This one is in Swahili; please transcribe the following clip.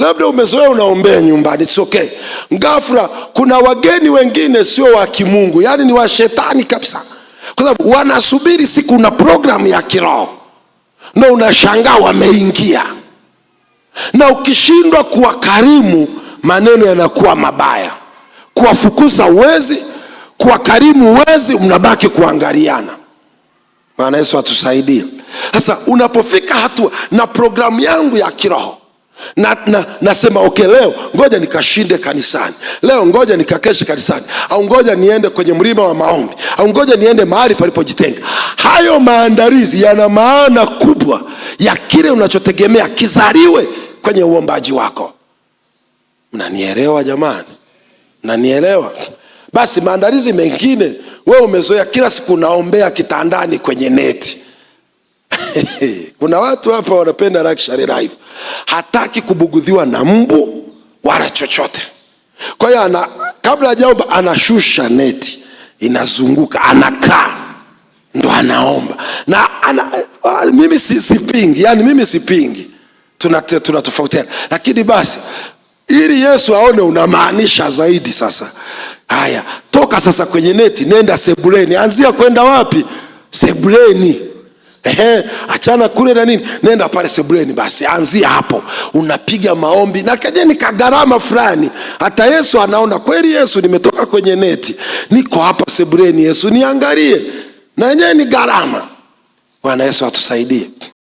Labda umezoea unaombea nyumbani, it's okay. Ghafla kuna wageni wengine sio wa kimungu, yaani ni wa shetani kabisa, kwa sababu wanasubiri siku na programu ya kiroho, ndo unashangaa wameingia. Na ukishindwa kuwakarimu, maneno yanakuwa mabaya. Kuwafukuza uwezi, kuwakarimu uwezi, mnabaki kuangaliana. Bwana Yesu atusaidie. Sasa unapofika hatua na programu yangu ya kiroho na nasema okay, leo ngoja nikashinde kanisani, leo ngoja nikakeshe kanisani, au ngoja niende kwenye mlima wa maombi, au ngoja niende mahali palipojitenga. Hayo maandalizi yana maana kubwa ya kile unachotegemea kizaliwe kwenye uombaji wako. Mnanielewa jamani? Mnanielewa? Basi maandalizi mengine, wewe umezoea kila siku unaombea kitandani kwenye neti. Kuna watu hapa wanapenda luxury life, hataki kubugudhiwa na mbu wala chochote. Kwa hiyo ana, kabla hajaomba anashusha neti inazunguka, anakaa ndo anaomba na ana, mimi sipingi, yani mimi sipingi, tunatofautiana, lakini basi ili Yesu aone unamaanisha zaidi. Sasa haya, toka sasa kwenye neti, nenda sebuleni. Anzia kwenda wapi? Sebuleni. Ehe, achana kule na nini, nenda pale sebuleni. Basi anzia hapo, unapiga maombi na kaje ni kagharama fulani, hata Yesu anaona kweli, Yesu nimetoka kwenye neti, niko hapa sebuleni, Yesu niangalie, na yenyewe ni gharama. Bwana Yesu atusaidie.